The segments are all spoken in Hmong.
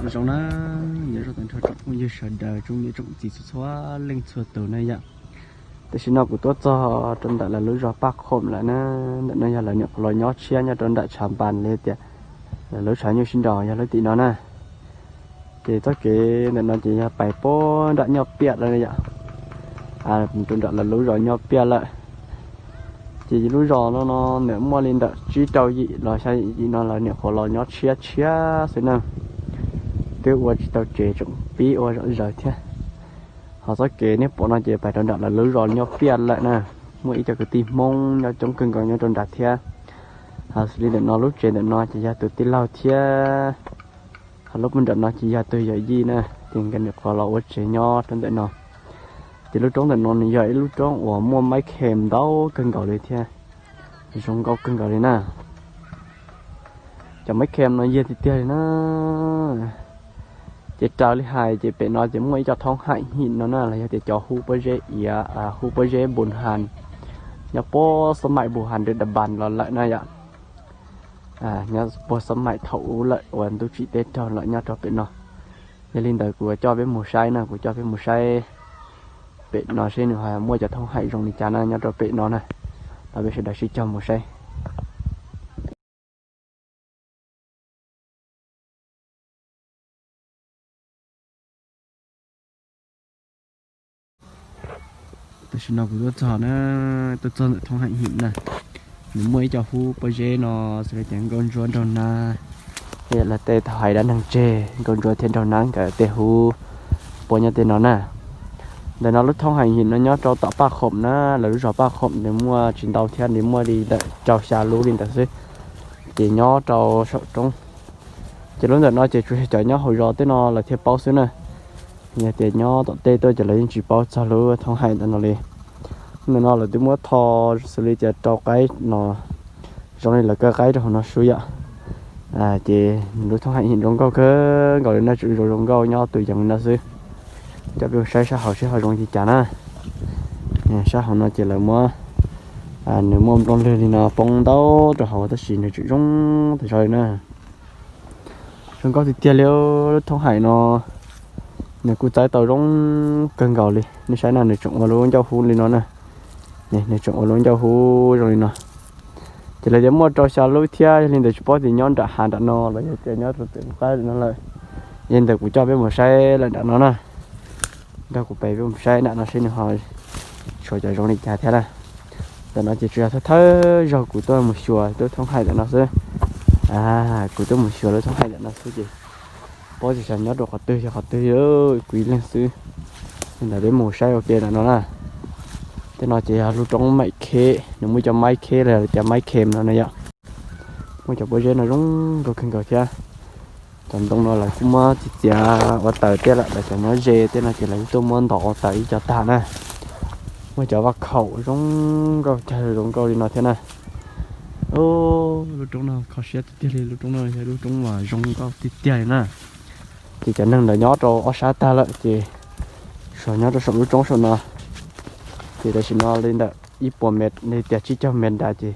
Zoo na, nyob zoo tag nrho tsoom phooj ywg sawv daws, tsoom niam tsoom txiv txhua txhua leej txhua tus na yom. Tam sim no kuv tuaj txog rau ntawm lawv lub zos Paj Khoom lawm na. Ntawm no yog lawv nyuam qhuav los nyob tshiab nyob rau nram tshav npas li tias lawv lub tshav nyuj sib nraus yog lub tim no na. Ces txoj kev ntawm no ces yog pais puag nram Nyoj Piaj lawm yom. Rau nram lawv lub zos Nyoj Piaj lawm. Ces lub zos no no ntawm muaj li ntawm tsib rau yim los xya yim no lawv nyuam qhuav los nyob tshiab tshiab xwb na. Twb ua tsis tau tsev, tseem pib ua zom zaws thiab. Ho txoj kev nej pom no ces pais rau nram lawv lub zos Nyoj Piaj lawm na. Muaj ib co kwv tij Hmoob nyob coob kawg nkaus nyob rau nrad thiab. Ho xws li ntawm no lub tsev ntawm no ces yog tus tij laug thiab. Ho lub puag nram no ces yog tus yawm yij na, ces nkawd nyuam qhuav los ua tsev nyob rau ntawm no. Ces lub roob ntawm no nws yog ib lub roob uas muaj maib khem ntau kawg nkaus li thiab, zoo nkauj kawg nkaus li na. Cov maib khem no yog tiag tiag li na. Ces raws li hais ces pem no ces muaj ib co thoob haim him no na, los yog tias cov hub pob zeb iav, hub pob zeb Npus Has, nyob puag xab maim Npus Has rau Dab Npas los lawm na yom. Nyob puag xab maim thaum ub lawm uas ntuj tsim teb raug lawm nyob rau pem no. Yog li ntawd kuv coj peb mus saib na, kuv coj peb mus saib pem no seb nws ho muaj cov thoob haim zoo li cas na nyob rau pem no na. Los peb sawv daws sib cog mus saib. Tam sim no kuv tuaj txog na, tuaj txog ntawm thoob haim him na. Nws muaj ib co hub pob zeb no, xws li tias nkauj ntsuab nraug nab, los tej tau hais dab neeg tseg, nkauj ntsuab thiab nraug nab nkawd tej hub puab nyob tej no na. Ntawm no lub thoob haim him no nyob rau tom Paj Khoom na, lawv lub zos Paj Khoom nws muaj tsis ntau thiab, nws muaj li ntawm rau xya lub li ntawd xwb, ces nyob rau saum roob. Ces lub ntawm no ces tsuas yog cov nyob hauv zos tej no lawv thiaj paub xwb na. Yog tias nyob tom tej tuaj ces lawv yeej tsis paub txog lub thoob haim ntawm no li. Ntawm no lawv twb muab tho xws li tias rau qaib no, zoo li lawv kaw qaib rau hauv no xwb yom. Ces lub thoob haim him zoo nkauj kawg nkaus li na, tseem zoo zoo nkauj nyob tus yees li no xwb. Coj peb mus saib sab hauv seb ho zoo li cas na. Sab hauv no ces lawv muab, nws muaj nplooj lwg li no poob ntau rau hauv tab sis nws tseem zoo tas zog li na. Zoo nkauj tiag tiag li, lub thoob haim no nws kuj txawb tau zoo kawg nkaus li. Nej saib na, nws tseem ua lub ncauj hub li no na. Nws tseem ua lub ncauj hub zoo li no. Ces lawv tias muaj rau xya lub thiab, yog li ntawd tsis paub tias nyob nram hav nram no los yog tias nyob rau pem qab no lawm. Yog li ntawd kuv coj peb mus saib lawm nram no na. Nrog kuv peb mus saib nram no seb nws ho tshuav cov zoo li cas thiab na. Ntawm no ces tsuas yog thawj thawj zaug kuv tuaj mus xyuas lub thoob haim ntawm no xwb. Kuv tuaj mus xyuas lub thoob haim ntawm no xwb ces paub tsis xyov nyob rau qhov twg yog qhov twg, kuv ib leeg xwb. Li ntawd peb mus saib ua ke ntawm no na. Tej no ces yog lub roob maim kheb, nws muaj cov maib kheb los yog tias maib khem no na yom. Muaj cov pob zeb no zoo nkauj kawg nkaus thiab. Cov ntoo no lawv kuj muab txiav txiav ua taws tej lawm, lawv cov nyob ze tej no ces lawv tuaj muab ntov ua taws ib co tag na. Muaj cov vaj khaum zoo nkauj cag zoo nkauj li no thiab na. Lub roob no kho siab tiag tiag li, lub roob no yog lub roob uas zoo nkauj tiag tiag li na. Ces cov neeg ntawd nyob rau ob sab tag lawm ces tsuas nyob rau saum lub roob saum no. Ces tam sim no li ntawm ib puas mev li tias tsib caug mev nrad ces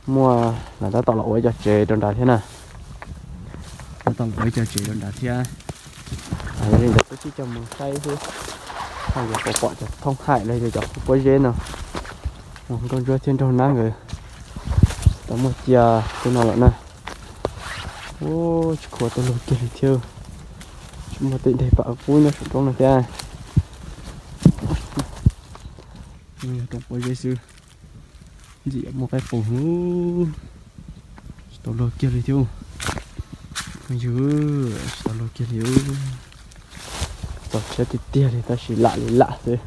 muaj, lawv tab tom los ua ib co tsev rau nrad thiab na. Tab tom los ua ib co tsev rau nrad thiab. Yog li ntawd peb sib cog mus saib xwb, ho yuav pom pom cov thoob haim los yog cov hub pob zeb no. Nkauj ntsuab thiab nraug nab nkawd tau muaj cia tej no lawm na. Tsis khuav tuaj luag kiag li thiab. Tsis muaj tej deg pam kub nyob saum roob no thiab. Yog roob pob zeb xwb, ntxim muaj qaib qus, tsis tau luag kiag li thiab. Yus tsis tau luag kiag li. Txaus siab tiag tiag li tab sis lam li lam xwb.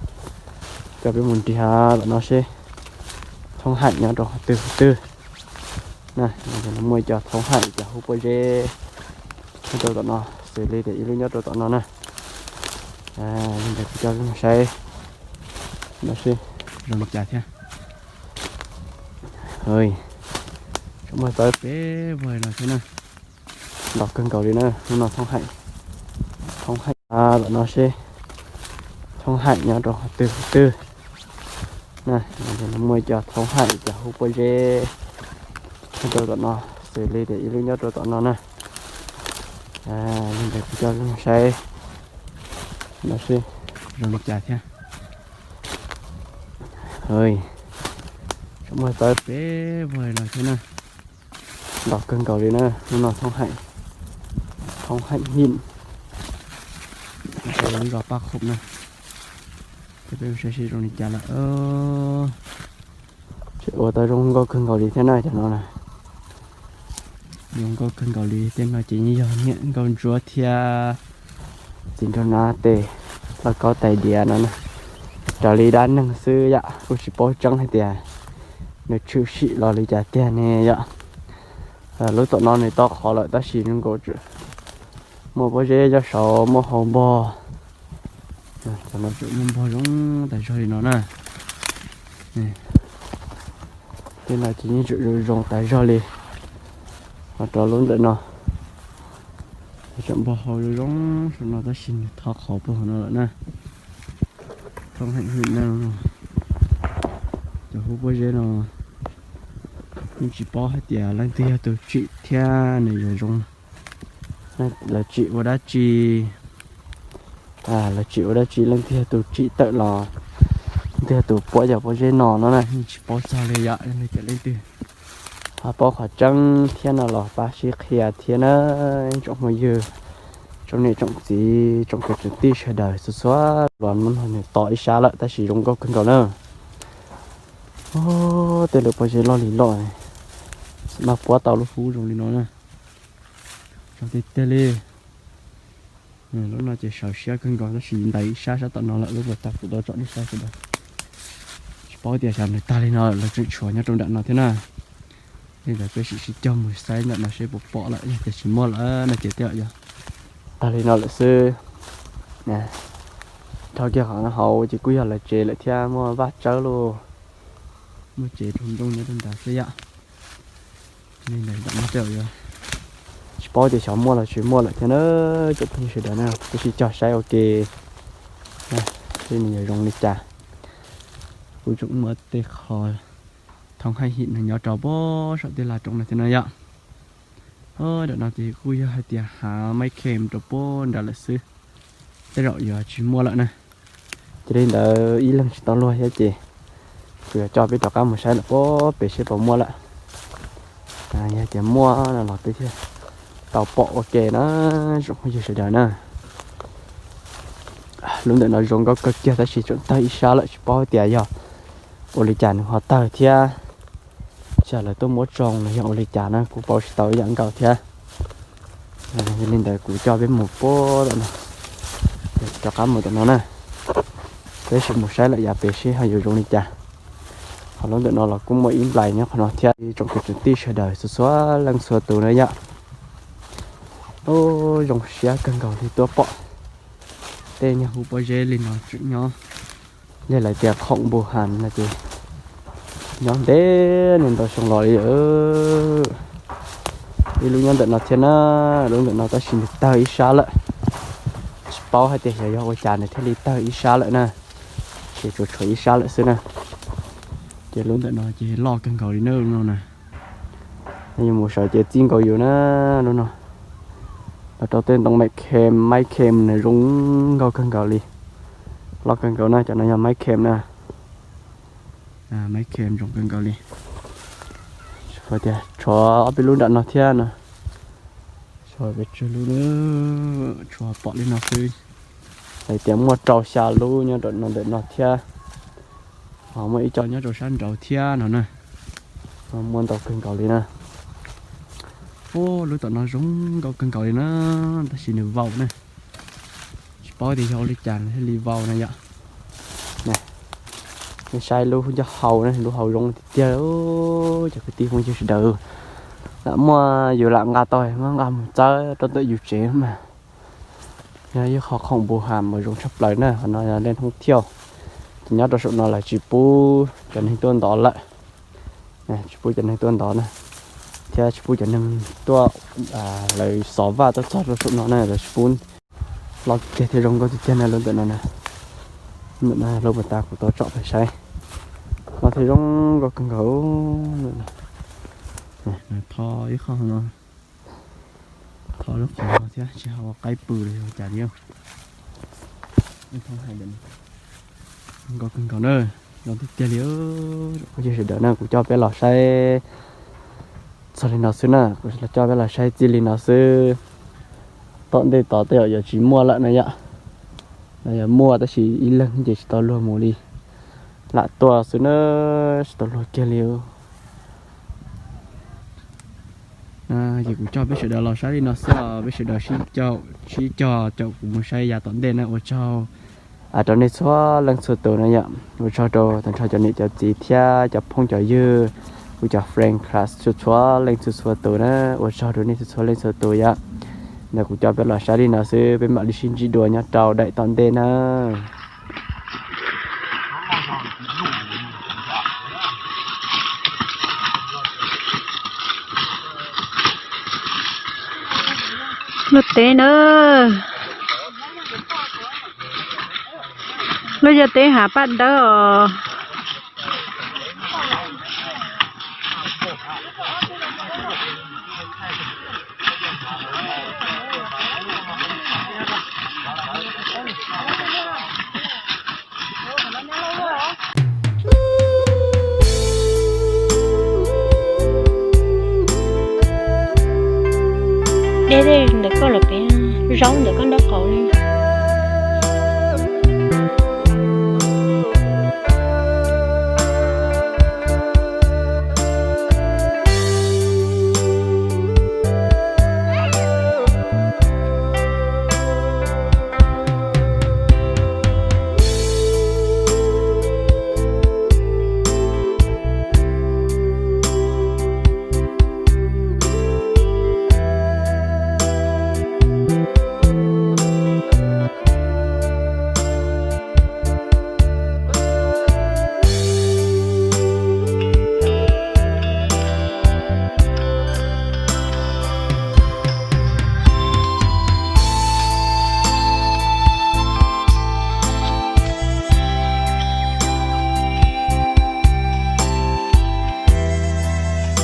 Coj peb mus nrhiav tom no seb thoob haim nyob rau qhov twg qhov twg na. Muaj ib co thoob haim cov hub pob zeb nyob rau tom no, xws li tias ib lub nyob rau tom no na. Li ntawd kuv coj peb mus saib no seb zoo li cas thiab. Tseem muaj txawb peb vog no thiab na. Ntau kawg nkaus li na, lub no thoob haim. Thoob haim tom no seb thoob haim nyob rau qhov twg qhov twg na. Muaj ib co thoob haim cov hub pob zeb nyob rau tom no, xws li tias ib lub nyob rau tom no na. Li ntawd kuv coj nej saib no seb zoo li cas thiab. Tseem muaj tawb pem vog no thiab na. Ntau kawg nkaus li na, hnub no thoob heem, thoob heem him, lub zos Paj Khoom na. Ces peb saib seb zoo li cas lawm. Tseem ua tau zoo nkauj kawg nkaus li thiab na cov no na. Zoo nkauj kawg nkaus li, tej no ces yeej yog niam nkauj ntsuab thiab txiv nraug nab tes, lauj kaub tais diav no na. Raws li dab neeg xwb yam, kuj tsis paub tseeb hais tias nws tshwm sim los li cas tiag ne yom. Lub tom no nws tau qhov lawm tab sis zoo nkaus muaj pob zeb coj saud muaj hau npog. Cov no tseem muaj npog zoo tas zog li no na. Tej no ces yeej tseem zoo zoo tas zog li. Ho rau lub ntawm no tseem npog hau zoo zoo saum no tab sis nws tho qhov puag no lawm na. Thoob heem him na. Cov hub pob zeb no yeej tsis paub hais tias leej twg yog tus tsim thiab nws yuav zoo. Lawv tsim ua dab tsi, lawv tsim ua dab tsi, leej twg yog tus tsim tawm los, leej twg yog tus puab cov pob zeb no no na yeej tsis paub txog li yom. Yog li ces leej twg ho paub qhov tseeb thiab no los pab sib qhia thiab na. Tsoom phooj ywg, tsoom niam tsoom txiv, tsoom kwv tsoom tij sawv daws txhua txhua los, hnub no nws to ib sab lawm tab sis zoo nkauj kawg nkaus na. Tej lub pob zeb loj li loj, maj puab tau lub hub zoo li no na. Tso tiag tiag li. Lub no ces sawv siab kawg nkaus tab sis ntais ib sab sab tom no lawm, lub puas tag kuv tau tsom nej saib sawv daws. Tsis paub tias xyov nws tag li no lawm, lawv tseem tshuav nyob rau nram no thiab na. Li ntawd peb sim sib cog mus saib ntawm no seb puas pom lawm, yog tias tsis muaj lawm no ces tej zaum yog tag li no lawm xwb. Dhau kiag qhov hauv ces kuj yog lawv tsev lawm thiab, muaj vaj tsawb lauj, muaj tsev rau nrooj nyob rau nrad xwb yom. Li ntawd tej zaum tsis paub tias xyov muaj los tsis muaj lawm thiab na. Cov phooj ywg sawv daws na, peb sib cog saib ua ke seb nws yuav zoo li cas. Kuj tseem muaj tej qho thoob heem him nws nyob rau puag saum tej laj roob no thiab na yom. Ntawm no ces kuj yog hais tias hav maib khem rau puag nrad lawm xwb, tej zaum yuav tsis muaj lawm na. Ces li ntawd ib leeg tsis tau luag thiab ces kuv yuav coj peb rov qab mus saib lawm puag pem seb puas muaj lawm. Yog tias muaj no los peb thiaj tau pom ua ke na, tsoom phooj ywg sawv daws na. Lub ntawm no zoo nkauj kawg kiag tab sis tseem tawg ib sab lawm, tsis paub tias yog ua li cas nws ho tawg thiab, xyov lawv tuaj muab tsoo los yog ua li cas na, kuj paub tsis tau ib yam nkaus thiab. Li ntawd kuv coj peb mus puag tom no, rov qab mus tom no na. Peb sim mus saib lawm yav pem seb ho yuav zoo li cas. Ho lub ntawm no los kuj muaj ib nplais nyob qhov no thiab, tsoom kwv tsoom tij sawv daws txhua txhua leej txhua tus na yom. Ub, zoo siab kawg nkaus li tuaj pom tej niag hub pob zeb li no tseem nyob, yog lawv tias khoom npus has no ces nyob ntev niaj ntau xyoo los li. Ib lub nyob ntawm no thiab na, lub ntawm no tab sis nws tawg ib sab lawm. Tsis paub hais tias xyov yog ua cas nws thiaj li tawg ib sab lawm na, ces tsuas tshuav ib sab lawm xwb na. Ces lub ntawm no ces loj kawg nkaus li na, lub no na. Yus mus sawv ces txij nkaus yus na, lub no. Los rau tej ntoo maib khem, maib khem nws zoo nkauj kawg nkaus li. Loj kawg nkaus na, cov no yog maib khem na. Maib khem zoo kawg nkaus li. Tias tshuav ob peb lub nram no thiab no. Tshuav peb tsawg lub, tshuav pom li no xwb. Hais tias muaj rau xya lub nyob rau no ntawm no thiab. Ho muaj ib co nyob rau sab nraud thiab no na. Muaj ntau kawg nkaus li na. Ub, lub tom no zoo nkauj kawg nkaus li na, tab sis nws vau na. Tsis paub tias yog ua li cas nws thiaj li vau na yom. Nej saib lub ncauj hau na, lub hau zoo tiag tiag, cov kwv tij phooj ywg sawv daws. Lam muaj yus lam nqa tau, muab nqa mus txawb rau ntawm yus tsev mas. Yog ib qho khoom npus has uas zoo tshaj plaws na, qhov no yog leej thoob thiauj. Ces nyob rau saum no lawv tsis pub cov neeg tuaj ntov lawm. Tsis pub cov neeg tuaj ntov na, thiab tsis pub cov neeg tuaj, lawv xov vaj tuaj txog rau saum no na, lawv tsis pub. Loj tiag thiab zoo nkauj tiag tiag na lub ntawm no na. Ntawm no lub pas tas kuv tau tsom peb saib. Loj thiab zoo nkauj kawg nkaus. Tho ib qho no. Qhov lub qhov no thiab tsis hais ua qaib pw li ua cas li. Nkauj kawg nkaus na, zoo tiag tiag li. Sawv daws na, kuv coj peb los saib txog li no xwb na, kuv coj peb los saib txij li no xwb. Tom ntej tod tej zaum yuav tsis muaj lawm na yom. No yog muaj tab sis ib leeg ces tsis tau luag mus li. Lam tuaj xwb na, tsis tau luag kiag li. Ces kuv coj peb sawv daws los saib li no xwb os, peb sawv daws sib cog caum kuv mus saib yav tom ntej na. Ua tsaug rau nej txhua leej txhua tus na yom. Ua tsaug rau tag nrho cov niam cov txiv thiab cov phooj cov ywg, kuv cov friend class txhua txhua leej txhua txhua tus na. Ua tsaug rau nej txhua txhua leej txhua tus yom. Ntawd kuv coj peb los saib li no xwb, peb mam li sib ntsib dua nyob rau daim tom ntej na. Luag teb na, luag yog teb hav paj dawb os. Dej ntawm koj los pem, zaub ntawm koj nraub qaum li.